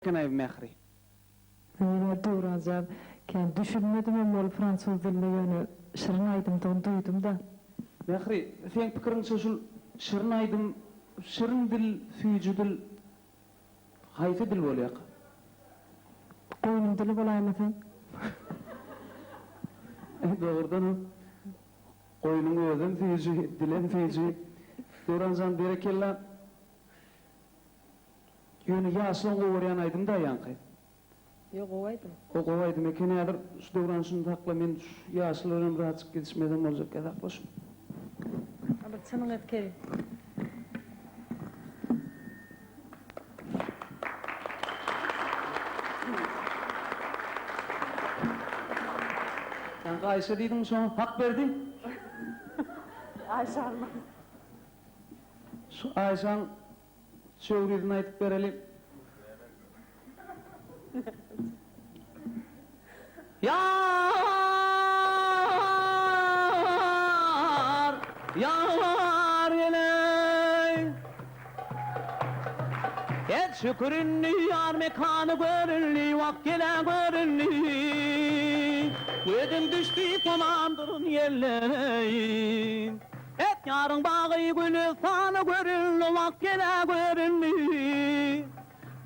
eken-aý bu Mähri. Menem Döwranjan kän düşünmedimem ol fransuz diline ýöne şirin aýdymdygyny duýdum-da. Mähri, seň pikiriňçe şul şirin aýdym, şirin dil, süýji dil haýsy dil bolýarka? Goýnuň dili bolaýmasa. Dogrudanam, goýnuň özem süýji, dilem süýji. Döwranjan berekella. Ýöne ýaşlaň gowy görýän aýdym da ýaňky. Ýok gowy aýdym. O gowy aýdym eken häzir şu Döwran şuny sakla men şu ýaşlar bilen birazjyk gidişmesem boljak ýa sakla şuny. A bir çynyňy et Kerim. Ýaňky Aýşe diýdiňmi şoňa? Hakberdi? Aýşe almaz. Şu Aýşaň Çöwrizini aýdyp bereli. Ýar, ýar geleý. Et şükür indi ýar mekany görüldi, wagt gele görüldi. Gözüm düşdi tamam durun ýerlere. Et ýaryň bagy gülüstany görüldi wagt gele görüldi.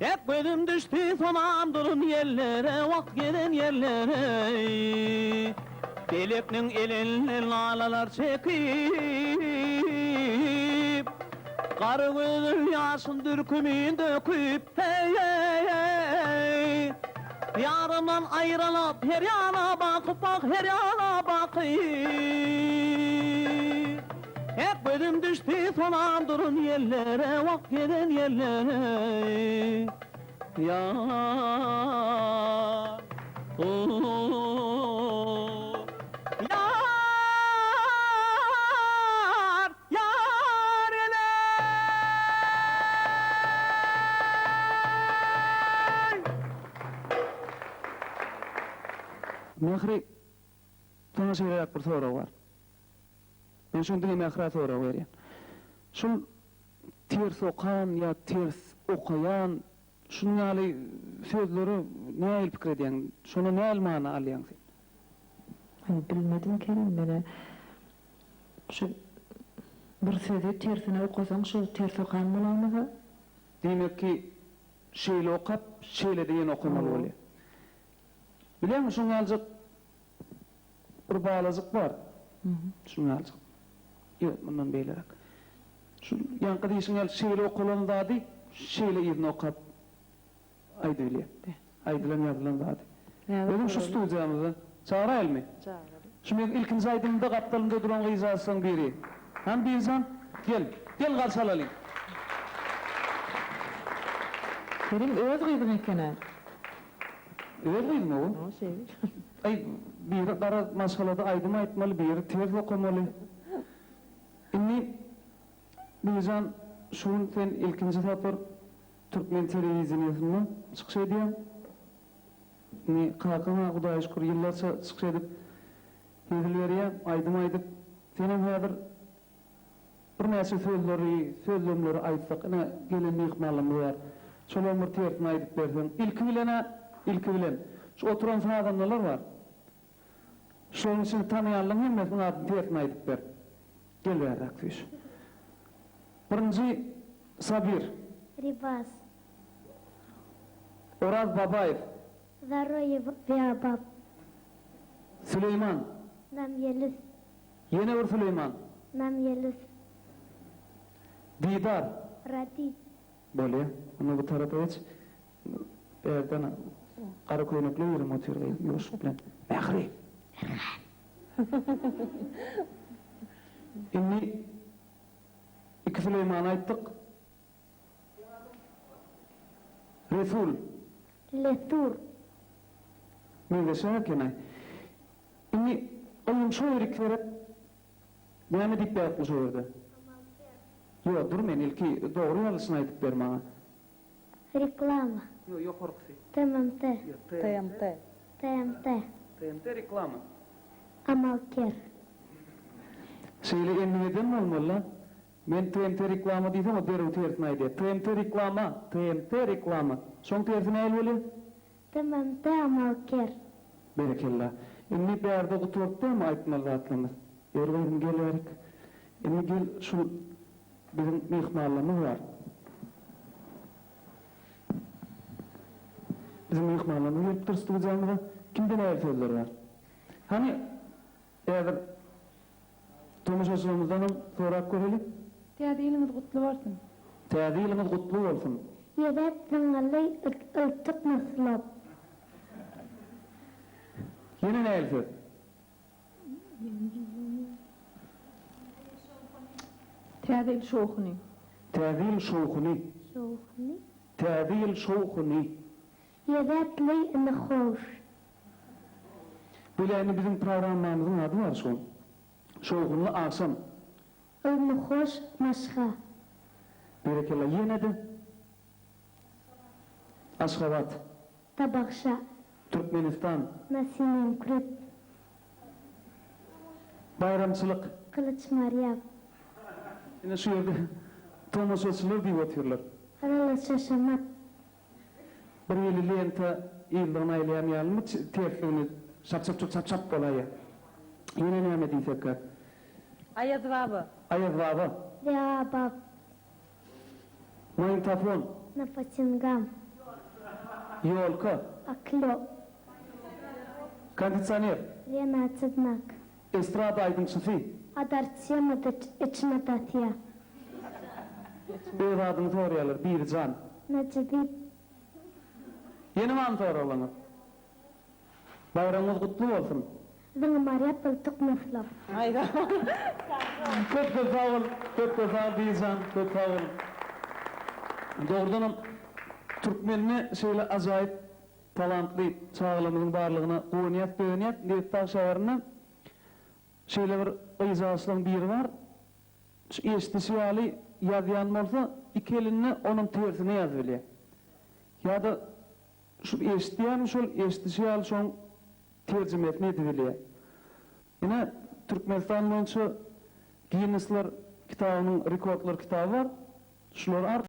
Et gözüm düşdi sonam durun ýellere wagt gelen ýerlere. Pelekniň elinden lalalar çekip, Gara gözüm ýaşyn dürkümin döküp, Heý-heý-heý. Ýarymdan aýrylyp, her ýana bakyp, bak, her ýana bakyp. Hep gözüm düşdi sonam durun ýellere, wagt gelen ýellere. Ýar, o-o-o. Ýar! Ýar eleý! Mähri, saňa şeýleräk bir sorag bar. Men şuny diňe Mährä sorag berýän. Şul ters okan ýa ters okaýan şunuň ýaly sözleri nähili pikir edýäň? Şonda nähili many alýaň sen? Aý bilmedim Kerim menä Şu bir sözi tersine okasaň şo ters okan bolaýmasa. Diýmek ki şeýle okap şeýlede ýene okamaly bolýar. Bilýäňmi şuň ýaljak bir balajyk bar. Şuň ýaljak. Ýok mundan beýleräk. Şu ýaňky diýşiň ýaly şeýle okalan zady şeýle yzyna okap Aýdybilýär. Aýdylan ýazylan zady. Özem şu studiýamyzda. Çagyraýalymy? Çagyraly. Şu meň ilkinji aýdymymda gapdalymda duran gyzjagazlaň biri. Hany Biržan? Gel. Gel garşy alalyň. Senem öz gyzyň eken-ä. Öz gyzym ow. Hawa şeýle. Aý, biri garaz maşgalada aýdym aýtmaly, biri ters okamaly. Indi Biržan şu gün sen ilkinji sapar Türkmen telewideniýesinde çykyş edýäň. Indi kakaň-a Hudaýa şükür ýyllarça çykyş edip hezil berýär, aýdym aýdyp. Senem häzir birnäçe sözleri, sözlemleri aýtsak, ine gelen myhmanlarymyz bar. Şolaryň bir tersini aýdyp berseň. Ilki bilen-ä, ilki bilen, şu oturan sazandalar bar. Şolaryň içinde tanaýanlaryň hemmesiniň adyny tersine aýdyp ber. Gel bärräk süýş. Birinji Sabir. Ribas. Oraz Babaýew. Zaroýew Beabab. Süleýman. Namýelis. Ýene bir Süleýman. Namýelis. Didar. Radi. Bolýa. Onda bu tarapa geç. Bärden gara köýnekli birem otyr gyz ýuwaşlyk bilen. Mähri! Erhan! Indi iki Süleýmany aýtdyk. Resul. Lesur. Meňzeşek eken-aý. Indi gyzym şo ýerik seret. Näme diýip ýazypmy şo ýerde? Ýok, dur men ilki dogry ýazylyşyny aýdyp ber maňa. Reklama. Ýok, ýokarkysy. TMT. Ýok, TMT. TMT. TMT reklama. Amalker. Şeýle endik eden bolmaly-la. Men TMT reklama diýsem o derrew tersini aýdýar. TMT reklama, TMT reklama. Şoň tersi nähili bolýar? TMT Amalker. Berekella. Indi bärde gutardy dämi aýtmaly zatlarymyz? Ýör gyzym gel bärik. Indi gel şul biziň myhmanlarymyz bar. Biziň myhmanlarymyz gelipdir studiýamyza. Kimde nähili sözler bar? Hany häzir tomaşaçylarymyzdanam sorap göreli. Täze ýylyňyz gutly bolsun! Täze ýylyňyz gutly bolsun! Ýezet zyňylly yltyk nyslop. Ýene nähili söz? Täze ýyl şowhuny. Täze ýyl şowhuny. Şowhuny. Täze ýyl şowhuny. Ýezet ly yny hoş. Bolýa indi biziň programmamyzyň ady bar şo. Şowhunly agşam. Ylmy hoş maşga. Berekella ýene-de. Aşgabat. Tabakşa. Türkmenistan. Nasimenkürek. Baýramçylyk. Gylyç Marýam. Ine şu ýerde tomaşaçylar diýip otyrlar. Rala Şaşamat. Bir hili lenta ýyldygyny aýlaýan ýalymy tersligini şap çap çap çap çap bolaýýar. Ýene näme diýsekkä? Aýaz baba. Aýaz baba. Zeabab. Magnitofon. Napatingam. Ýolka. Aklýo. Kondisioner. Renatydnak. Estrada aýdymçysy. Adartsemada içinadasýa. Öz adyňy soraýarlar, Birijan. Najibip. Ýene barmy soraglaryňyz? Baýramyňyz gutly bolsun! Zyňymarýa pyltyk myslap. Köp köp sag bol, köp köp sag bol Birijan, köp sag bol. Dogrudanam türkmende şeýle ajaýyp talantly çagalarymyzyň barlygyna guwanýas, begenýäs. Nebitdag şäherinde şeýle bir gyzjagaçlaryň biri bar. Şu eşdişi ýaly ýazýan bolsa, iki elinde onuň tersine ýazybilýär. Ýa-da şu eşidýämi şol eşdişi ýaly şoň terjimesini edibilýär. Ine, Türkmenistan boýunça Ginnesler kitabynyň rekordlar kitaby bar. Şular ar.